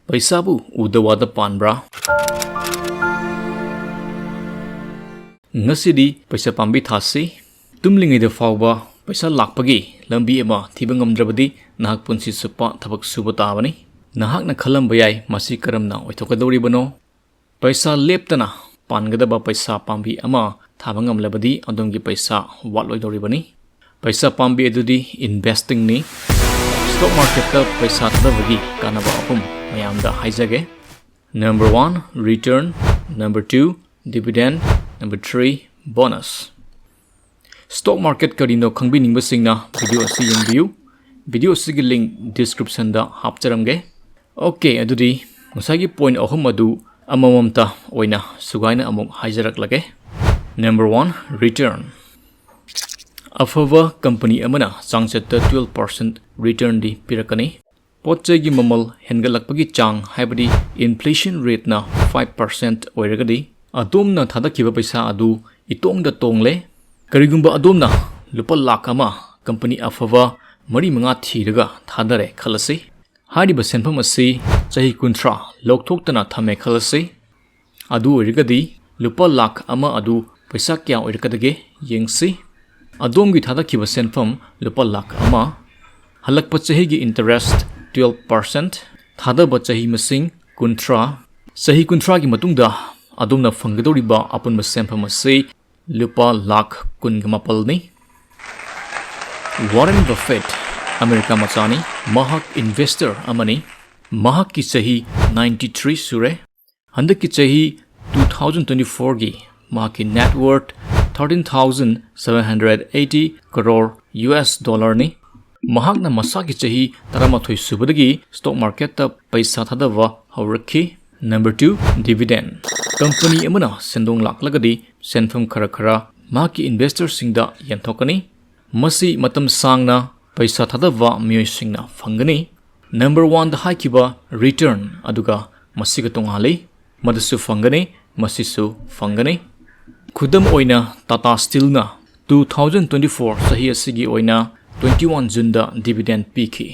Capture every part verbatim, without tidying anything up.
ꯄꯩꯁꯥꯕꯨ ꯎꯗ ꯋꯥꯗ ꯄꯥꯟꯕ꯭ꯔꯥ? ꯉꯁꯤꯗꯤ ꯄꯩꯁꯥ ꯄꯥꯝꯕꯤ ꯊꯥꯁꯤ꯫ ꯇꯨꯝꯂꯤꯉꯩꯗ ꯐꯥꯎꯕ ꯄꯩꯁꯥ ꯂꯥꯛꯄꯒꯤ ꯂꯝꯕꯤ ꯑꯃ ꯊꯤꯕ ꯉꯝꯗ꯭ꯔꯕꯗꯤ ꯅꯍꯥꯛ ꯄꯨꯟꯁꯤ ꯆꯨꯞꯄ ꯊꯕꯛ ꯁꯨꯕ ꯇꯥꯕꯅꯤ꯫ ꯅꯍꯥꯛꯅ ꯈꯜꯂꯝꯕ ꯌꯥꯏ, ꯃꯁꯤ ꯀꯔꯝꯅ ꯑꯣꯏꯊꯣꯛꯀꯗꯧꯔꯤꯕꯅꯣ? ꯄꯩꯁꯥ ꯂꯦꯞꯇꯅ ꯄꯥꯟꯒꯗꯕ ꯄꯩꯁꯥ ꯄꯥꯝꯕꯤ ꯑꯃ ꯊꯥꯕ ꯉꯝꯂꯕꯗꯤ ꯑꯗꯣꯝꯒꯤ ꯄꯩꯁꯥ ꯋꯥꯠꯂꯣꯏꯗꯧꯔꯤꯕꯅꯤ꯫ ꯄꯩꯁꯥ ꯄꯥꯝꯕꯤ ꯑꯗꯨꯗꯤ investing ꯅꯤ꯫ Stock market ꯇ ꯄꯩꯁꯥ ꯊꯥꯗꯕꯒꯤ ꯀꯥꯟꯅꯕ ꯑꯍꯨꯝ ꯃꯌꯥꯝꯗ ꯍꯥꯏꯖꯒꯦ꯫ Number one, return. Number two, dividend. Number three, bonus. Stock market ꯀꯔꯤꯅꯣ ꯈꯪꯕꯤꯅꯤꯡꯕꯁꯤꯡꯅ video ꯑꯁꯤ ꯌꯦꯡꯕꯤꯌꯨ꯫ Video ꯑꯁꯤꯒꯤ link description ꯗ ꯍꯥꯞꯆꯔꯝꯒꯦ꯫ Okay, ꯑꯗꯨꯗꯤ ꯉꯁꯥꯏꯒꯤ point ꯑꯍꯨꯝ ꯑꯗꯨ ꯑꯃꯃꯝꯇ ꯑꯣꯏꯅ ꯁꯨꯒꯥꯏꯅ ꯑꯃꯨꯛ ꯍꯥꯏꯖꯔꯛꯂꯒꯦ꯫ Number one, return. ꯑꯐꯕ company ꯑꯃꯅ ꯆꯥꯡꯆꯠꯇ twelve percent return ꯗꯤ ꯄꯤꯔꯛꯀꯅꯤ꯫ ꯄꯣꯠ ꯆꯩꯒꯤ ꯃꯃꯜ ꯍꯦꯟꯒꯠꯂꯛꯄꯒꯤ ꯆꯥꯡ, ꯍꯥꯏꯕꯗꯤ inflation rate ꯅ five percent ꯑꯣꯏꯔꯒꯗꯤ, ꯑꯗꯣꯝꯅ ꯊꯥꯗꯈꯤꯕ ꯄꯩꯁꯥ ꯑꯗꯨ ꯏꯇꯣꯡꯗ ꯇꯣꯡꯂꯦ꯫ ꯀꯔꯤꯒꯨꯝꯕ ꯑꯗꯣꯝꯅ ꯂꯨꯄꯥ ꯂꯥꯈ ꯑꯃ company ꯑꯐꯕ ꯃꯔꯤ ꯃꯉꯥ ꯊꯤꯔꯒ ꯊꯥꯗꯔꯦ ꯈꯜꯂꯁꯤ꯫ ꯍꯥꯏꯔꯤꯕ ꯁꯦꯟꯐꯝ ꯑꯁꯤ ꯆꯍꯤ ꯀꯨꯟꯊ꯭ꯔꯥ ꯂꯧꯊꯣꯛꯇꯅ ꯊꯝꯃꯦ ꯈꯜꯂꯁꯤ꯫ ꯑꯗꯨ ꯑꯣꯏꯔꯒꯗꯤ ꯂꯨꯄꯥ ꯂꯥꯈ ꯑꯃ ꯑꯗꯨ ꯄꯩꯁꯥ ꯀꯌꯥ ꯑꯣꯏꯔꯛꯀꯗꯒꯦ ꯌꯦꯡꯁꯤ꯫ ꯑꯗꯣꯝꯒꯤ ꯊꯥꯗꯈꯤꯕ ꯁꯦꯟꯐꯝ ꯂꯨꯄꯥ ꯂꯥꯈ ꯑꯃ, ꯍꯜꯂꯛꯄ ꯆꯍꯤꯒꯤ interest twelve percent, ꯊꯥꯗꯕ ꯆꯍꯤ ꯃꯁꯤꯡ ꯀꯨꯟꯊ꯭ꯔꯥ, ꯆꯍꯤ ꯀꯨꯟꯊ꯭ꯔꯥꯒꯤ ꯃꯇꯨꯡꯗ ꯑꯗꯣꯝꯅ ꯐꯪꯒꯗꯧꯔꯤꯕ ꯑꯄꯨꯟꯕ ꯁꯦꯟꯐꯝ ꯑꯁꯤ ꯂꯨꯄꯥ ꯂꯥꯈ ꯀꯨꯟꯒ ꯃꯥꯄꯜꯅꯤ꯫ Warren Buffett, ꯑꯃꯦꯔꯤꯀꯥ ꯃꯆꯥꯅꯤ꯫ ꯃꯍꯥꯛ investor ꯑꯃꯅꯤ꯫ ꯃꯍꯥꯛꯀꯤ ꯆꯍꯤ ninety three ꯁꯨꯔꯦ꯫ ꯍꯟꯗꯛꯀꯤ ꯆꯍꯤ two thousand twenty four ꯒꯤ ꯃꯍꯥꯛꯀꯤ net worth thirteen thousand seven hundred eighty crore U S dollar ꯅꯤ꯫ ꯃꯍꯥꯛꯅ ꯃꯁꯥꯒꯤ ꯆꯍꯤ ꯇꯔꯥꯃꯥꯊꯣꯏ ꯁꯨꯕꯗꯒꯤ stock market ꯇ ꯄꯩꯁꯥ ꯊꯥꯗꯕ ꯍꯧꯔꯛꯈꯤ꯫ Number two, dividend. Company ꯑꯃꯅ ꯁꯦꯟꯗꯣꯡ ꯂꯥꯛꯂꯒꯗꯤ ꯁꯦꯟꯐꯝ ꯈꯔ ꯈꯔ ꯃꯍꯥꯛꯀꯤ investor ꯁꯤꯡꯗ ꯌꯦꯟꯊꯣꯛꯀꯅꯤ꯫ ꯃꯁꯤ ꯃꯇꯝ ꯁꯥꯡꯅ ꯄꯩꯁꯥ ꯊꯥꯗꯕ ꯃꯤꯑꯣꯏꯁꯤꯡꯅ ꯐꯪꯒꯅꯤ꯫ Number one ꯗ ꯍꯥꯏꯈꯤꯕ return ꯑꯗꯨꯒ ꯃꯁꯤꯒ ꯇꯣꯉꯥꯜꯂꯤ꯫ ꯃꯗꯨꯁꯨ ꯐꯪꯒꯅꯤ, ꯃꯁꯤꯁꯨ ꯐꯪꯒꯅꯤ꯫ ꯈꯨꯗꯝ ꯑꯣꯏꯅ, Tata Steel ꯅ two thousand twenty four ꯆꯍꯤ ꯑꯁꯤꯒꯤ ꯑꯣꯏꯅ twenty one June ꯗ dividend ꯄꯤꯈꯤ꯫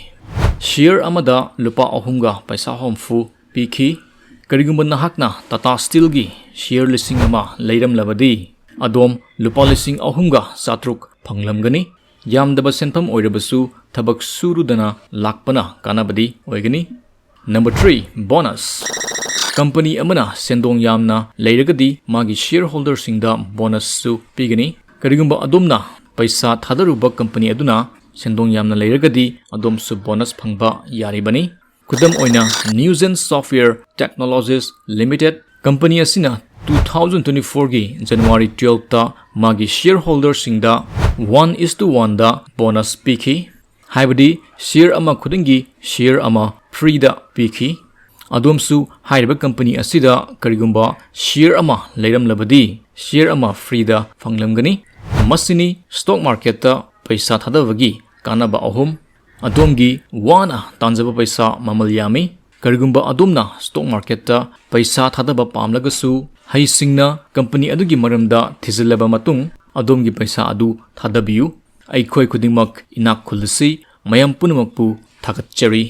ꯁꯤꯌꯔ ꯑꯃꯗ ꯂꯨꯄꯥ ꯑꯍꯨꯝꯒ ꯄꯩꯁꯥ ꯍꯨꯝꯐꯨ ꯄꯤꯈꯤ꯫ ꯀꯔꯤꯒꯨꯝꯕ ꯅꯍꯥꯛꯅ ꯇꯥꯇꯥ ꯁ꯭ꯇꯤꯜꯒꯤ ꯁꯤꯌꯔ ꯂꯤꯁꯤꯡ ꯑꯃ ꯂꯩꯔꯝꯂꯕꯗꯤ, ꯑꯗꯣꯝ ꯂꯨꯄꯥ ꯂꯤꯁꯤꯡ ꯑꯍꯨꯝꯒ ꯆꯥꯇ꯭ꯔꯨꯛ ꯐꯪꯂꯝꯒꯅꯤ꯫ ꯌꯥꯝꯗꯕ ꯁꯦꯟꯐꯝ ꯑꯣꯏꯔꯕꯁꯨ, ꯊꯕꯛ ꯁꯨꯔꯨꯗꯅ ꯂꯥꯛꯄꯅ ꯀꯥꯟꯅꯕꯗꯤ ꯑꯣꯏꯒꯅꯤ꯫ Number three, bonus. ꯀꯝꯄꯅꯤ ꯑꯃꯅ ꯁꯦꯟꯗꯣꯡ ꯌꯥꯝꯅ ꯂꯩꯔꯒꯗꯤ, ꯃꯥꯒꯤ ꯁꯤꯌꯔ ꯍꯣꯜꯗꯔꯁꯤꯡꯗ ꯕꯣꯅꯁꯁꯨ ꯄꯤꯒꯅꯤ꯫ ꯀꯔꯤꯒꯨꯝꯕ ꯑꯗꯣꯝꯅ ꯄꯩꯁꯥ ꯊꯥꯗꯔꯨꯕ ꯀꯝꯄꯅꯤ ꯑꯗꯨꯅ ꯁꯦꯟꯗꯣꯡ ꯌꯥꯝꯅ ꯂꯩꯔꯒꯗꯤ, ꯑꯗꯣꯝꯁꯨ ꯕꯣꯅꯁ ꯐꯪꯕ ꯌꯥꯔꯤꯕꯅꯤ꯫ ꯈꯨꯗꯝ ꯑꯣꯏꯅ, NuGen software technologies limited company ꯑꯁꯤꯅ two thousand twenty-fourꯒꯤ January twelveꯇ ꯃꯥꯒꯤ ꯁꯤꯌꯔ ꯍꯣꯜꯗꯔꯁꯤꯡꯗ one is to oneꯗ ꯕꯣꯅꯁ ꯄꯤꯈꯤ, ꯍꯥꯏꯕꯗꯤ ꯁꯤꯌꯔ ꯑꯃ ꯈꯨꯗꯤꯡꯒꯤ ꯁꯤꯌꯔ ꯑꯃ ꯐ꯭ꯔꯤꯗ ꯄꯤꯈꯤ꯫ ꯑꯗꯣꯝꯁꯨ ꯍꯥꯏꯔꯤꯕ ꯀꯝꯄꯅꯤ ꯑꯁꯤꯗ ꯀꯔꯤꯒꯨꯝꯕ ꯁꯤꯌꯔ ꯑꯃ ꯂꯩꯔꯝꯂꯕꯗꯤ, ꯁꯤꯌꯔ ꯑꯃ ꯐ꯭ꯔꯤꯗ ꯐꯪꯂꯝꯒꯅꯤ꯫ ꯃꯁꯤꯅꯤ ꯁ꯭ꯇꯣꯛ ꯃꯥꯔꯀꯦꯠꯇ ꯄꯩꯁꯥ ꯊꯥꯗꯕꯒꯤ ꯀꯥꯟꯅꯕ ꯑꯍꯨꯝ꯫ ꯑꯗꯣꯝꯒꯤ ꯋꯥꯅ ꯇꯥꯟꯖꯕ ꯄꯩꯁꯥ ꯃꯃꯜ ꯌꯥꯝꯃꯤ꯫ ꯀꯔꯤꯒꯨꯝꯕ ꯑꯗꯣꯝꯅ ꯁ꯭ꯇꯣꯛ ꯃꯥꯔꯀꯦꯠꯇ ꯄꯩꯁꯥ ꯊꯥꯗꯕ ꯄꯥꯝꯂꯒꯁꯨ, ꯍꯩꯁꯤꯡꯅ ꯀꯝꯄꯅꯤ ꯑꯗꯨꯒꯤ ꯃꯔꯝꯗ ꯊꯤꯖꯤꯜꯂꯕ ꯃꯇꯨꯡ, ꯑꯗꯣꯝꯒꯤ ꯄꯩꯁꯥ ꯑꯗꯨ ꯊꯥꯗꯕꯤꯌꯨ꯫ ꯑꯩꯈꯣꯏ ꯈꯨꯗꯤꯡꯃꯛ ꯏꯅꯥꯛ ꯈꯨꯜꯂꯁꯤ꯫ ꯃꯌꯥꯝ ꯄꯨꯝꯅꯃꯛꯄꯨ ꯊꯥꯒꯠꯆꯔꯤ꯫